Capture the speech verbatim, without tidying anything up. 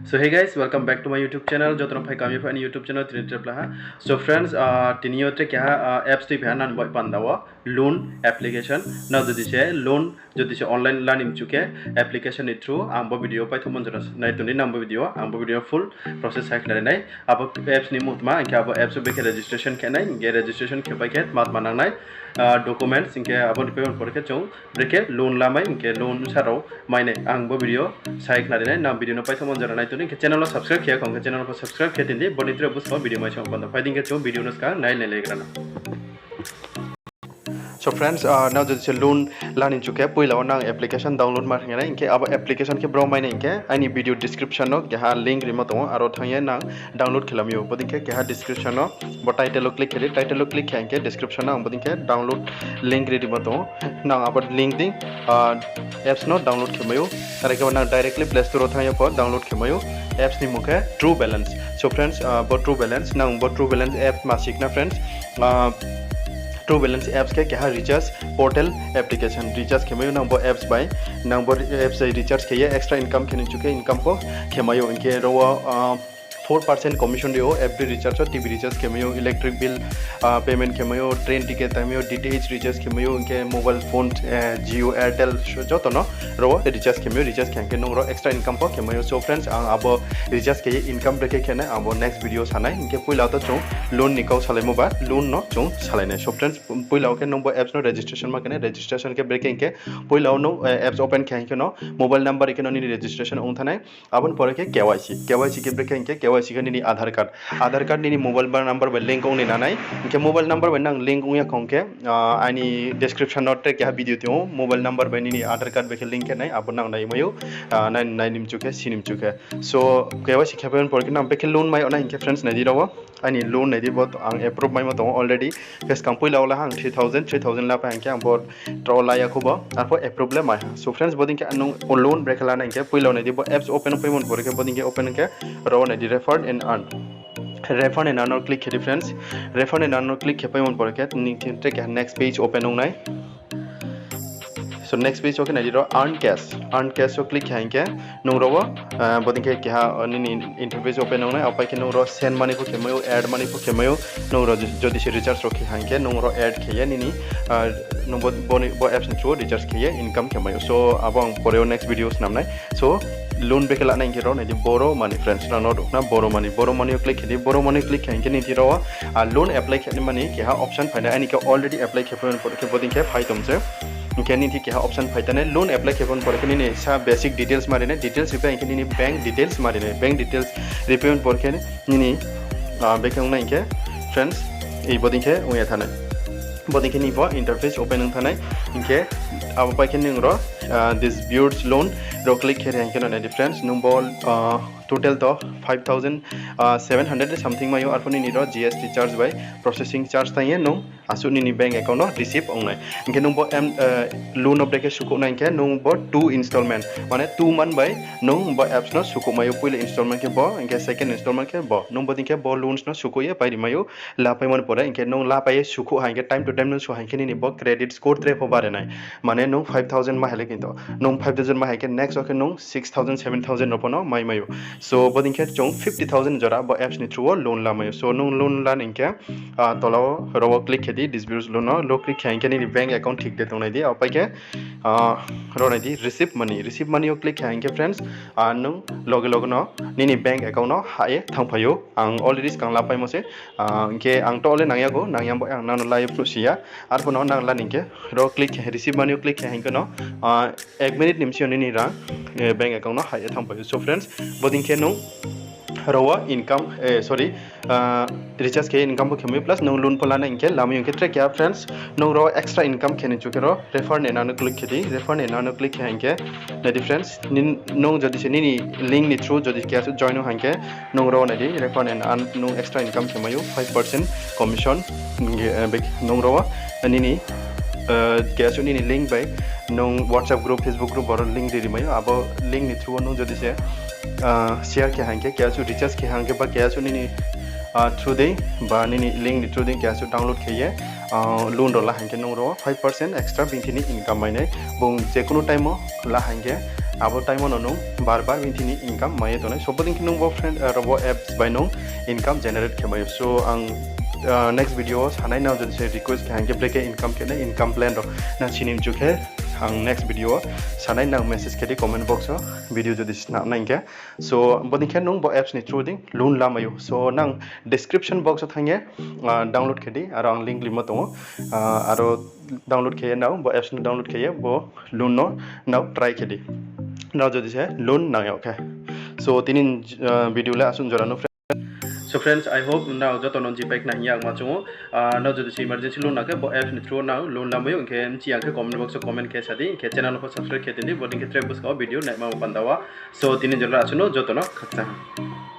So hey guys, welcome back to my YouTube channel. Joto no phai kami pha ani YouTube channel tini trepla ha. So friends, tini yo tre keha apps tui pha nang bai panda wo loan application. Nang jodi se loan jodi se online la ni mchu khe application ni through ang bo video paithomo jora nai tong di nang bo video, ang bo video full process hai khnari nai. Abo apps ni mutma hing khe abo apps wo bekhe registration khe nai, hing khe registration khe pai khe tma tma nang nai documents hing khe abo ni payment pore khe chung brekhe loan lamai hing khe loan sa rao mai nai. Ang bo video sai khnari nai, nang video no paithomo jora nai tong di, hing khe channel wo subscribe khe ya khong khe channel wo subscribe khe tin di, bo ni tre buskang wo video mai song panda phai di, hing khe chung video no skang nai nai lai gra na. So friends, nang jodi se loan la ni mchu khe poila wo nang application download ma khe nai, hing khe abo application khe bro mai nai hing khe aini video description no keha link rimo tong ou, aro thanng ye nang download khe lamai ou. Bodei khe keha description no bo title wo click khe di, title wo click khe hing khe description no ang bodei khe download link ri rimo tong ou. Nang abo link dei apps no download khe mai ou. Are khe bo nang directly Play Store wo thanng ye pho download khe mai ou. Apps ni mung khe True Balance. So friends, bo True Balance, nang bo True Balance app ma si khna friends. True Balance apps khe keha recharge portal application, recharge khe mai ou nang bo apps bai. Nang bo apps bai recharge khe ye extra income khe ni mchu khe income pho khe mai ou, hing khe ro wo four percent commission ri ou every recharge wo, TV recharge khe mai ou, electric bill payment khe mai ou, train ticket tai mai ou, DTH recharge khe mai ou, hing khe mobile phone, Jio, Airtel joto no ro wo recharge khe mai ou, recharge khe hing khe nung ro extra income pho khe mai ou. So friends, ang abo recharge khe ye income brekhe khe nai ang bo next video sa nai, hing khe poila wo to chung loan ni kau salaimo ba loan no chung salai nai. So friends, poila wo khe nung bo apps no registration ma khe nai, registration khe brekhe hing khe poila wo nung apps open khe hing khe no mobile number khe no nini registration ong thanng nai. Abo ni pore khe KYC, KYC khe brekhe hing khe KYC khe nini Aadhaar card, Aadhaar card nini mobile number bai link ong ni nanai. Hing khe mobile number bai nang link ong ya khong khe aini description no tre keha video tong ou, mobile number bai nini Aadhaar card bai khe link khe nai, abo nang nai mai ou, nai ni mchu khe, si ni mchu khe. So KYC khe pai pore khe nang brekhe loan mai yag nai hing khe friends nai di ro wo. Aini loan nai di bo ang approve maimo tong ou already. Khe skang poila wo la ha ang three thousand, three thousand la pai hing khe ang bo tro la ya kho bo, arpho approve le mai ha. So friends, bodei khe nung loan brekhe la nai hing khe poila wo nai di bo apps open paimo pore khe bodei khe open hing khe ro wo nai di Refer and Earn. Refer and Earn no click khe di friends. Refer and Earn no click khe paimo pore khe nini tre keha next page open ong nai. So next page wo khe nai di ro Earn Cash. Earn Cash wo click khe hing khe nung ro wo bodei khe keha nini interface open ong nai. Apai khe nung ro send money pho khe mai ou, add money pho khe mai ou. Nung ro jodi se recharge rao khe hing khe nung ro add khe ye nini, nung bo apps ni through wo recharge khe ye income khe mai ou. So abo ang pore wo next video snam nai. So loan brekhe la nai hing khe ro nai di Borrow Money friends, nang no ruh khna Borrow Money. Borrow Money wo click khe di, Borrow Money click khe hing khe nini thing ro wo loan apply khe nai mani keha option phai nai. Aini khe already apply khe pore khe bodei khe phai tong se. Hing khe nini thing keha option phai ta nai, loan apply khe pore khe nini sa basic details ma ri nai, details ri pai hing khe nini bank details ma ri nai, bank details ri pai pore khe nini brekhe ong nai hing khe friends, bodei khe ong ye thanng nai. Bodei khe nini bo interface open ong thanng nai. Hing khe abo pai khe nung ro Disbursed Loan ro click khe ri hing khe no nai di friends, nung bo total to five thousand seven hundred something mai ou, arpho nini ro GST charge bai processing charge tang ye nung asuh nini bank account no receive ong nai. Hing khe nung bo loan no brekhe sukhouh nai hing khe nung bo two installment, mane two month bai nung bo apps no sukhouh mai ou. Poila installment khe bo, hing khe second installment khe bo. Nung bodei khe bo loans no sukhouh ye pai ri mai ou. La paimo ni pore hing khe nung la pai ye sukhouh ha hing khe time to time nung su ha hing khe nini bo credit score tre pho bare nai. Mane nung five thousand ma hai le kinto, nung five thousand ma hai khe next wo khe nung six thousand, seven thousand no pho no mai mai ou. So bodei khe chung fifty thousand jora bo apps ni through wo loan la mai ou. So nung loan la ni hing khe tola wo ro wo click khe di, Disbursed Loan no ro click khe hing khe nini bank account thik de tong nai di. Apai khe ro nai di Receive Money. Receive Money wo click khe hing khe friends, nung loge loge no nini bank account no hah ye thanngphai ou. Ang already skang la paimo se. Hing khe ang to le nang ya kho, nang ya bo ang nang no la ye phnuh si ya. Arpho no nang la ni hing khe ro click khe, Receive Money wo click khe hing khe no ek minute ni bsing yo nini rang bank account no hah ye thanngphai ou. So friends, bodei khe nung ro wo income, sorry, recharge khe income pho khe mai ou, plus nung loan pho la nai hing khe lamai ou. Hing khe tre keha friends, nung ro extra income khe ni chu khe ro Refer and Earn no click khe di. Refer and Earn no click khe hing khe nai di friends, nung jodi se nini link ni through jodi keha suh join ong ha hing khe nung ro nai di Refer and Earn nung extra income khe mai ou five percent commission. Nung ro nini keha suh nini link bai nung WhatsApp group, Facebook group boro link ri ri mai ou. Abo link ni through wo nung jodi se share khe ha hing khe, keha suh recharge khe ha hing khe ba keha suh nini through dei ba nini link ni through dei keha suh download khe ye loan ro la ha hing khe nung ro five percent extra bini thing ni income mai nai. Bung je kunu time wo la ha hing khe abo time no nung bar bar bini thini income mai ye tongnai. So bodei khe nung bo friend, aro bo apps bai nung income generate khe mai ou. So ang next video wo sanai nang jodi se request khe hing khe brekhe income khe nai income plan rao nang sini mchu khe ang next video wo sanai nang message khe di comment box wo video jodi snam nai hing khe. So bodei khe nung bo apps ni through dei loan la mai ou. So nang description box wo thanng ye download khe di, aro ang link rimo tong ou. Aro download khe ye nrao bo apps no download khe ye bo loan no nrao try khe di. Nrao jodi se loan nang yag khe. So tini video le asuh jora no friend. So friends, I hope nrao joto no jipai khna hing ye ang ma choung ou. Nrao jodi se emergency loan nang khe bo apps ni through nang loan la mai ou, hing khe mchi ya khe comment box wo comment khe sa di, hing khe channel no pho subscribe khe tong di, bodei khe tre buskang wo video naima panda wo. So tini jora asuh no, joto no khakchang ha.